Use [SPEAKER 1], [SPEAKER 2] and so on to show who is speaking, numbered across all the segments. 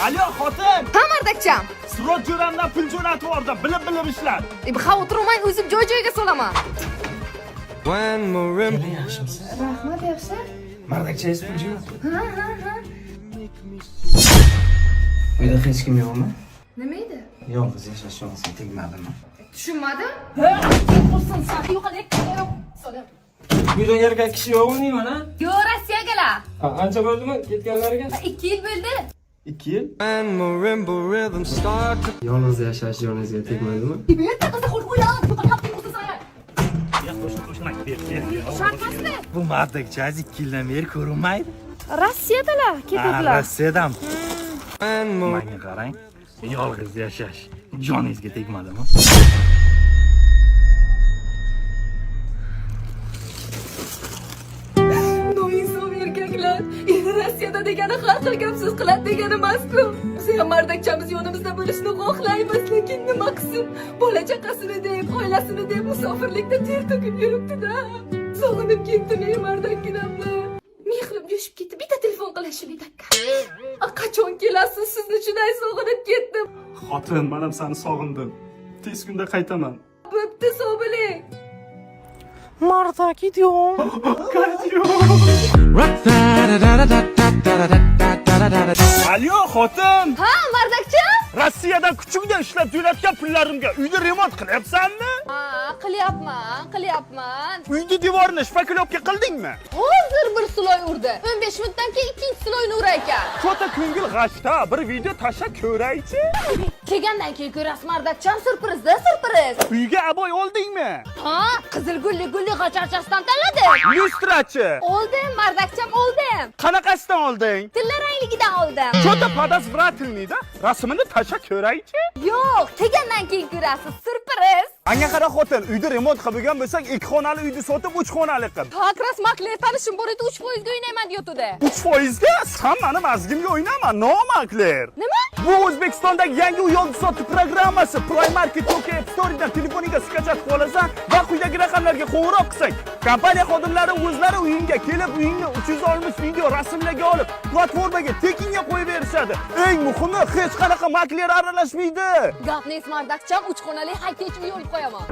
[SPEAKER 1] Alo, xotin.
[SPEAKER 2] Ha, mardakcham.
[SPEAKER 1] Sirot jo'ramdan pul jo'natib yubordim. Bilib bilib ishlat.
[SPEAKER 2] E, xavotir olmang, o'zim joy joyiga solaman.
[SPEAKER 3] Kelin, yaxshimisiz?
[SPEAKER 2] Rahmat, yaxshi.
[SPEAKER 3] Mardakchangiz pul jo'natdi.
[SPEAKER 2] Ha, ha, ha.
[SPEAKER 3] Uyda hech kim yo'qmi?
[SPEAKER 2] Nima edi?
[SPEAKER 3] Yolg'iz yashash yolg'izga tegmadimi?
[SPEAKER 2] Tushunmadim. Qursin, san yo'qol.
[SPEAKER 3] Uyda erkak kishi yo'qmi deyman, ha?
[SPEAKER 2] Yo'q, Rossiyagalar.
[SPEAKER 3] Qancha bo'ldimi ketganlariga?
[SPEAKER 2] 2 yil bo'ldi.
[SPEAKER 1] 2 yil.
[SPEAKER 3] Yolg'iz yashash yoningizga tegmadimi?
[SPEAKER 2] Bitta qizni qo'l qo'yib, qursin san.
[SPEAKER 1] Qo'shni qo'shni ber, ber.
[SPEAKER 2] Shartmasmi?
[SPEAKER 1] Bu mardakchangiz 2 yildan beri ko'rinmaydi.
[SPEAKER 2] Rossiyadalar,
[SPEAKER 1] Ha, Rossiyadan. Menga qarang. Yolg'iz yashash joningizga tegmadimi?
[SPEAKER 2] Noinsof erkaklar. Endi Rossiyada degani har xil gap so'z qiladi degani emas-ku. Biz ham mardakchamiz yonimizda bo'lishini xohlaymiz, lekin nima qilsin? Bola chaqasini deb, oilasini deb musofirlikda ter to'kib yuribdi-da. Sog'inib ketdim ey mardakginamni. Mehrim jo'shib ketdi. Bitta telefon qilishim dakka. Qachon kelasiz? Sizni juda sog'inib ketdim.
[SPEAKER 1] Xotin, men ham seni sog'indim. Tez kunda qaytaman.
[SPEAKER 2] Bo'pti, sog' bo'ling.
[SPEAKER 4] Marta, gidiyorum.
[SPEAKER 1] Alo, xotin.
[SPEAKER 2] Ha, mardakcham?
[SPEAKER 1] Rossiyadan kuchukdan ishlab jo'natgan pullarimga uyni remont qilyapsanmi?
[SPEAKER 2] Ha, qilyapman, qilyapman.
[SPEAKER 1] Uyni devorini шпаклёвка qildingmi?
[SPEAKER 2] Hozir bir слой urdi. 15 minutdan keyin ikkinchi слой ni urar ekan.
[SPEAKER 1] Cho'ta ko'ngil g'ashda bir video tasha ko'raychi.
[SPEAKER 2] Kelgandan keyin ko'rasiz, mardakcham, syurprizda syurpriz.
[SPEAKER 1] Uyga обои oldingmi?
[SPEAKER 2] Ha, qizil gulli gulli g'acharchasidan tanladim.
[SPEAKER 1] Lyustrachi.
[SPEAKER 2] Oldim, mardakcham, oldim.
[SPEAKER 1] Qanaqasidan olding?
[SPEAKER 2] Tilla rangligidan oldim.
[SPEAKER 1] Cho'ta подозрительный da rasmini tasha ko'raychi.
[SPEAKER 2] Yo'q, kelgandan keyin ko'rasiz, syurpriz.
[SPEAKER 1] Anga qara xotin, uyda remont qilib bo'lgan bo'lsang, ikki xonali uyni sotib, uch xonali qil.
[SPEAKER 2] Как раз makler tanishim bor edi, 3% ga o'ynayman deyotdi.
[SPEAKER 1] 3% ga san mani mazgimga o'ynama, no makler.
[SPEAKER 2] Nima?
[SPEAKER 1] Bu O'zbekistondagi yangi uy oldi sotdi programmasi Play Market yoki App Store'dan telefoningga скачать qilib olasan va quyidagi raqamlarga qo'ng'iroq qilsang, kompaniya xodimlari o'zlari uyingga kelib, uyingni 360 video rasmlarga olib, platformaga tekinga qo'yib berishadi. Eng muhimi, hech qanaqa makler aralashmaydi.
[SPEAKER 2] Gapni es, mardakcham, 3 xonali high-tech uy olib qo'yaman.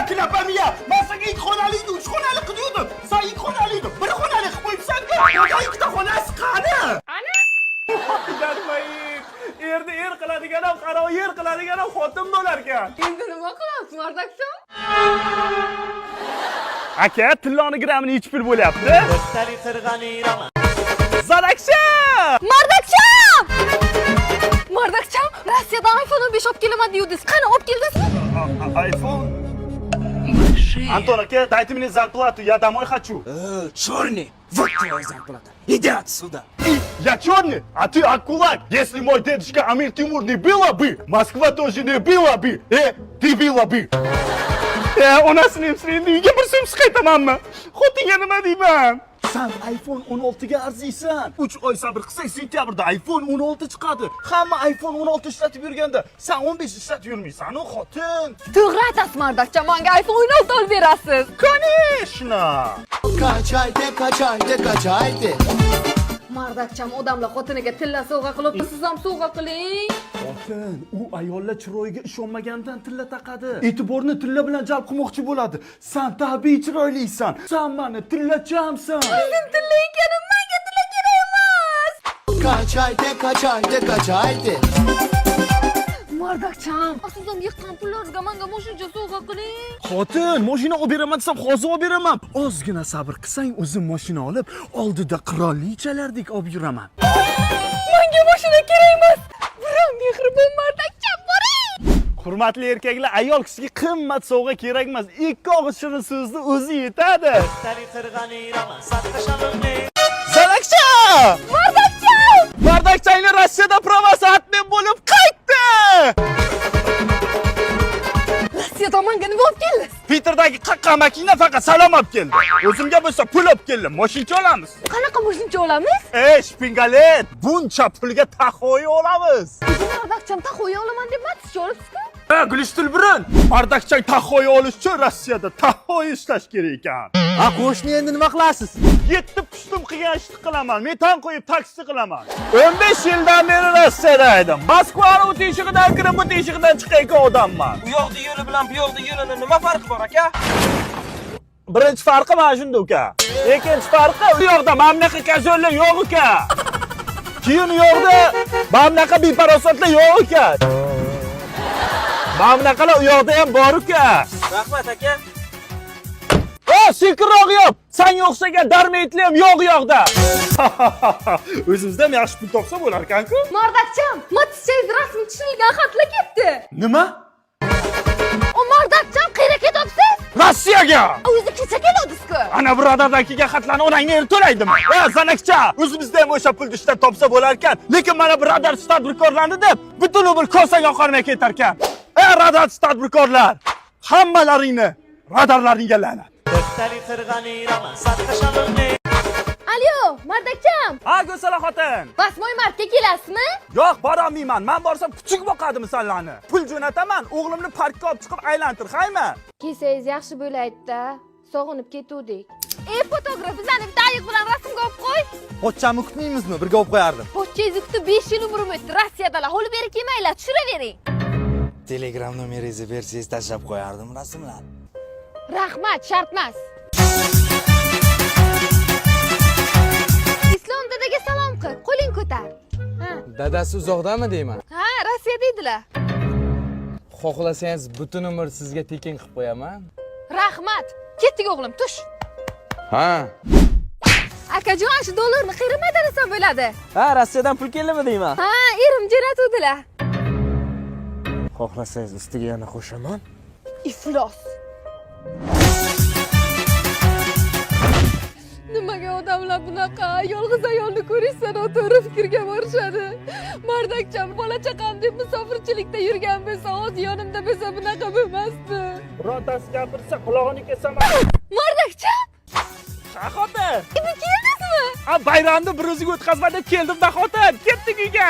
[SPEAKER 1] Klapamiya, men senga ikki xonali uyni uch xonali qilgandim. Sen ikki xonali uyni bir xonali qilib qo'yibsan-ku. Qolgan ikkita xonasi qani?
[SPEAKER 2] Ana?
[SPEAKER 1] Darmayit. Erni er qiladigan ham, qaro yer qiladigan ham xotin bo'lar ekan.
[SPEAKER 2] Endi nima qilamiz, mardakcham?
[SPEAKER 1] Aka, tilloni grammini nechi pul bo'lyapti? Zarakcha!
[SPEAKER 2] Mardakcham! Mardakcham, Rossiyadan iPhone 15 olib kelaman deyudingiz. Qani, olib keldingizmi?
[SPEAKER 1] iPhone. Антон aka, дайте мне зарплату, я домой хочу.
[SPEAKER 5] Черный, вот твоя зарплата. Иди отсюда.
[SPEAKER 1] Я черный, а ты акулак. Если мой дедушка Амир Тимур не было бы, Москва тоже не была бы. Ты была бы. Onasini emsini endi uyga bir so'msiz qaytamanmi? Xotinga nima deyman? San iPhone 16 ga arziysan. 3 oy sabr qilsang, sentyabrda iPhone 16 chiqadi. Hamma iPhone 16 ishlatib yurganda, san 15 ishlatib yurmaysan, u xotin.
[SPEAKER 2] To'g'ri aytasiz, mardakcham, menga iPhone 16 olib berasiz.
[SPEAKER 1] Конечно.
[SPEAKER 5] Kaçaydı, kaçaydı, kaçaydı.
[SPEAKER 2] Mardakcham, odamlar xotiniga tilla sovg'a qilib, siz ham sovg'a qiling.
[SPEAKER 1] Xotin, u ayollar chiroyiga ishonmagandan tilla taqadi. E'tiborni tilla bilan jalb qilmoqchi bo'ladi. San tabiiy chiroylisan. San mani tillachamsan.
[SPEAKER 2] O'zim tilla ekanim, menga tilla kerak emas.
[SPEAKER 5] Kaçaydı, kaçaydı, kaçaydı.
[SPEAKER 2] Mardakcham, siz ham yiqqan pullaringizga menga moshincha sovg'a qiling.
[SPEAKER 1] Xotin, mashina olib beraman desam, hozir olib beraman. Ozgina sabr qilsang, o'zim mashina olib, oldida qirolichalardek olib yuraman.
[SPEAKER 2] Menga mashina kerak emas. Biron mehribon mardakcham boring.
[SPEAKER 1] Hurmatli erkaklar, ayol kishiga qimmat sovg'a kerak emas. Ikki og'iz shirin so'zni o'zi yetadi. Zarakcha!
[SPEAKER 2] Mardakcham!
[SPEAKER 1] Mardakchangni Rossiyada права si отмен bo'lib qaytdi!
[SPEAKER 2] Rossiyadan menga nima olib keldingiz?
[SPEAKER 1] Piterdagi qaqqa makina faqat salom olib keldi. O'zimga bo'lsa pul olib keldim. Moshincha olamiz.
[SPEAKER 2] Qanaqa moshincha olamiz?
[SPEAKER 1] Ey, shpingalet, buncha pulga Tahoe olamiz.
[SPEAKER 2] Mardakcham, Tahoe olaman deb Matizcha olibsiz-ku.
[SPEAKER 1] Ha, Gulishtilburun. Bardakchang taxoyi olish uchun Rossiyada taxoyi ishlash kerak ekan.
[SPEAKER 4] Ha, qo'shni, endi nima qilasiz?
[SPEAKER 1] Yetti pushtum qilgan ishni qilaman. Metan qo'yib taksi qilaman. 15 yildan beri Rossiyada edim. Moskvani u teshig'idan kirib, bu teshig'idan chiqayotgan odamman.
[SPEAKER 3] U yoqda yo'li bilan bu yoqda yo'lini nima farqi bor, aka?
[SPEAKER 1] Birinchi farqi mana shunda, uka. Ikkinchi farqi, u yoqda mana bunaqa козёл lar yo'q, uka. Keyin u yoqda mana bunaqa befarosatlar yo'q, uka. Mana bunaqalar u yoqda ham bor, uka.
[SPEAKER 3] Rahmat, aka.
[SPEAKER 1] O, sekinroq yop. Sanga o'xshagan дармоед lar ham yo'q u yoqda. O'zimizda ham yaxshi pul topsa bo'lar ekan-ku.
[SPEAKER 2] Mardakcham, matschangiz rasm tushirilgan xatlar ketdi.
[SPEAKER 1] Nima?
[SPEAKER 2] O, Mardakcham, qayerga ketyapsiz?
[SPEAKER 1] Rossiyaga.
[SPEAKER 2] O'zi kecha keluvdingiz-ku.
[SPEAKER 1] Ana birodardan kelgan xatlarni onangni eri to'laydimi? E, zanakcha, o'zimizda ham o'sha pulni ishlab topsa bo'lar ekan. Lekin mana birodar tadbirkorlarni deb butun umr kosaga qolmay ketar ekan. E, radar tadbirkorlar, hammalaringni radarlaringga la'nat.
[SPEAKER 2] Alo, Mardakcham.
[SPEAKER 1] Ha, Go'sala xotin.
[SPEAKER 2] 8 martga kelasizmi?
[SPEAKER 1] Yo'q, borolmayman. Men borsam kuchuk boqadimi sanlarni? Pul jo'nataman, o'g'limni parkka olib chiqib aylantir, haymi?
[SPEAKER 2] Kelsangiz yaxshi bo'laydi-da. Sog'inib ketuvdik. Ey, fotograf, bizani bitta ayiq bilan rasmga olib qo'y.
[SPEAKER 4] Pochchamni kutmaymizmi? Birga olib qo'yardim.
[SPEAKER 2] Pochchangizni kutib 5 yil umrim o'tdi. Rossiyadalar. Holi beri kelmanglar, tushiravering.
[SPEAKER 5] Telegram nomeringizni bersangiz, tashlab qo'yardim rasmlarni.
[SPEAKER 2] Rahmat, shart emas. Islom dadaga salom qil, qo'ling ko'tar. Ha.
[SPEAKER 6] Dadasi uzoqdami deyman.
[SPEAKER 2] Ha, Rossiyada edilar.
[SPEAKER 6] Xohlasangiz, butun umr sizga tekin qilib qo'yaman.
[SPEAKER 2] Rahmat. Ketdik, o'g'lim, tush.
[SPEAKER 6] Ha.
[SPEAKER 2] Akajon, shu dollarni qayerga maydalasam bo'ladi?
[SPEAKER 3] Ha, Rossiyadan pul keldimi deyman.
[SPEAKER 2] Ha, erim jo'natuvdilar.
[SPEAKER 5] Xohlasangiz, ustiga yana qo'shaman.
[SPEAKER 2] Iflos. Nimaga odamlar bunaqa yolg'iz ayolni ko'rishsa noto'g'ri fikrga borishadi? Mardakcham bola chaqam deb musofirchilikda yurgan bo'lsa, hozir yonimda bo'lsa bunaqa bo'lmasdi.
[SPEAKER 1] Birontasi gapirsa, qulog'ini kesaman.
[SPEAKER 2] Mardakcham,
[SPEAKER 1] Ha, xotin.
[SPEAKER 2] endi keldingizmi?
[SPEAKER 1] A, bayramni bir o'ziga o'tkazma deb keldim-da, xotin. Ketdik uyga.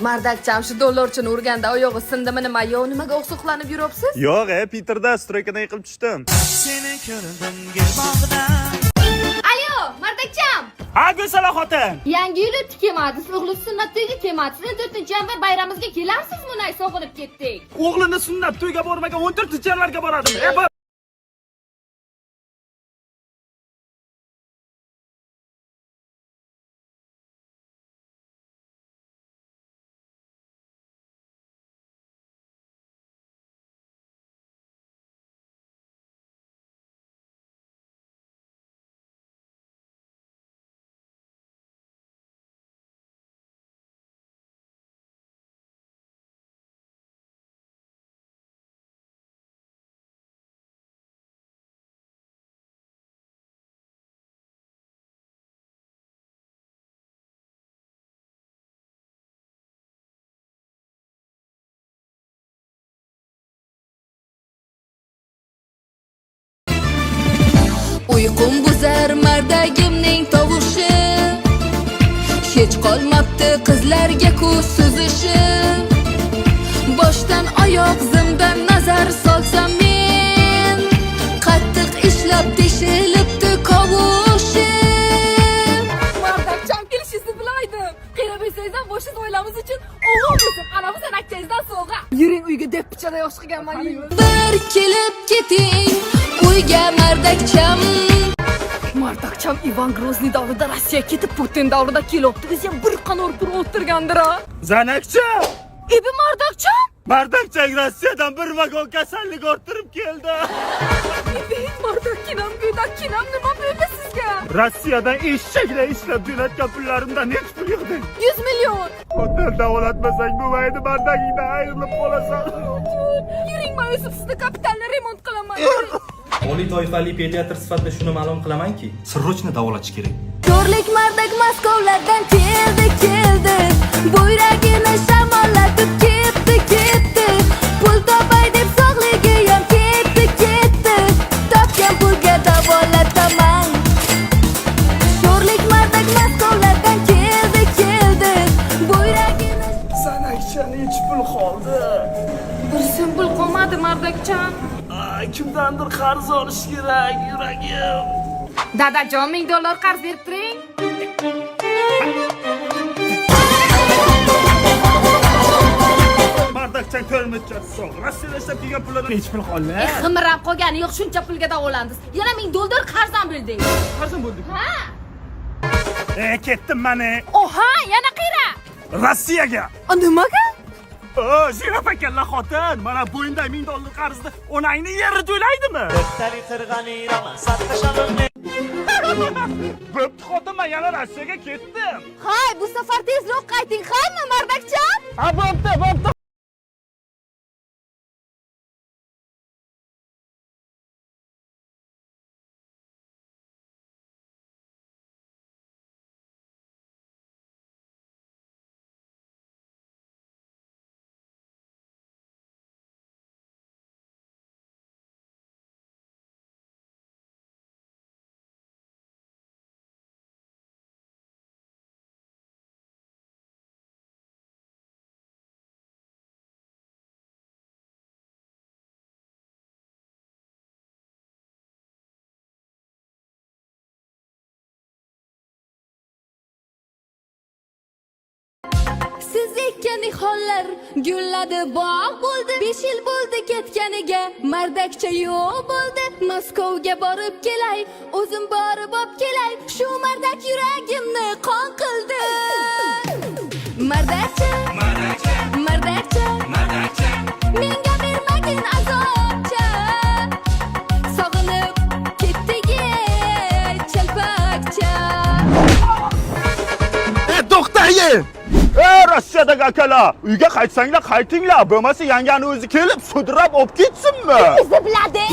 [SPEAKER 2] Mardakcham, shu dollarchini urganda oyog'i sindimi nima? Yo, nimaga oqsoqlanib yuribsiz?
[SPEAKER 1] Yo'q, Peterda стройка dan yiqilib tushdim.
[SPEAKER 2] Alo, Mardakcham.
[SPEAKER 1] Ha, Go'sala xotin.
[SPEAKER 2] Yangi yil o'tdi, kelmadingiz, o'g'li sunnat to'yiga kelmadingiz. Endi 4-yanvar bayramimizga kelarsizmi? Unay sog'inib ketdik.
[SPEAKER 1] O'g'lini sunnat to'yga bormagan 14 yanvarga boradimi? E,
[SPEAKER 2] Uyqum buzar mardagimning tovushi. Hech qolmabdi qizlarga ko'z suzishi. Boshdan oyoq zimdan nazar solsam men, qattiq ishlab teshilibdi kovushi. Mardakcham, kelishingizni bilaydim. Qiyra bilsangiz ham boshingiz oilamiz uchun o'g'il bo'lsin. Ana bu san'atchangizdan sovg'a. Yuring uyga deb pichada yosh qilganman. Bir kelib keting uyga, mardakcham. Mardakcham, Ivan Grozniy davrida Rossiya ketib, Putin davrida kelibdi. O'zi ham bir qanor pul o'tirgandir a.
[SPEAKER 1] Zanakcha!
[SPEAKER 2] Ebi, Mardakcham!
[SPEAKER 1] Mardakchang Rossiyadan bir vagon kasallik orttirib keldi.
[SPEAKER 2] Ebi, Mardakkinam, go'dakkinam, nima bo'ldi sizga?
[SPEAKER 1] Rossiyadan eshaklar ishlab jo'natgan pullarimdan necha pul yig'ding?
[SPEAKER 2] 100 million.
[SPEAKER 1] Hotel davolatmasang bo'lmaydi, mardagingdan ayrilib qolasan.
[SPEAKER 2] Yuring, men o'zim sizni kapitalni remont qilaman.
[SPEAKER 7] Oliy toifali pediatr sifatida shuni ma'lum qilamanki,
[SPEAKER 8] Срочно davolatish kerak.
[SPEAKER 2] To'rlik mardak Maskovlardan keldi, keldi. Buyragini shamollatib ketdi, ketdi. Pul topay deb sog'ligi ham ketdi, ketdi. Topgan pulga davolataman. Sho'rlik mardak Maskovlardan keldi, keldi. Buyragini
[SPEAKER 3] Sanakcha, nechi pul qoldi?
[SPEAKER 2] Bir so'm pul. mardakcham.
[SPEAKER 5] Kimdandir qarz olish kerak, yuragim.
[SPEAKER 2] Dadajon, $1000 qarz berib turing.
[SPEAKER 1] Mardakchang ko'rmayapti sog'. Rossiyada ishlab kelgan pullardan hech pul qoldi.
[SPEAKER 2] E, ximirab qolgani yo'q, shuncha pulga davolandingiz. Yana $1000 qarz ham bo'lding.
[SPEAKER 1] Qarz ham bo'ldik.
[SPEAKER 2] Ha?
[SPEAKER 1] E, ketdim mani.
[SPEAKER 2] Oha, yana qira.
[SPEAKER 1] Rossiyaga.
[SPEAKER 2] A, nimaga?
[SPEAKER 1] O, Zirap akallar xotin, mana bo'yinda $1000 qarzni onangni yeri to'laydimi? Bo'pti xotin, men yana Rossiyaga ketdim.
[SPEAKER 2] Hay, bu safar tezroq qayting, haymi, mardakcham?
[SPEAKER 1] Ha, bo'pti, bo'pti.
[SPEAKER 2] Siz ekkan nihollar gulladi, bog' bo'ldi. 5 yil bo'ldi ketganiga, mardakcha yo'q bo'ldi. Moskovga borib kelay, o'zim borib olib kelay. Shu mardak yuragimni qon qildi. Mardakcha, mardakcha, mardakcha, menga bermagin azobcha. Sog'inib ketdik chalpakcha.
[SPEAKER 1] E, to'xtagin! E, Rossiyadagi akalar, uyga qaytsanglar qaytinglar, bo'lmasa yangani o'zi kelib sudrab olib ketsinmi?
[SPEAKER 2] Bizni biladi.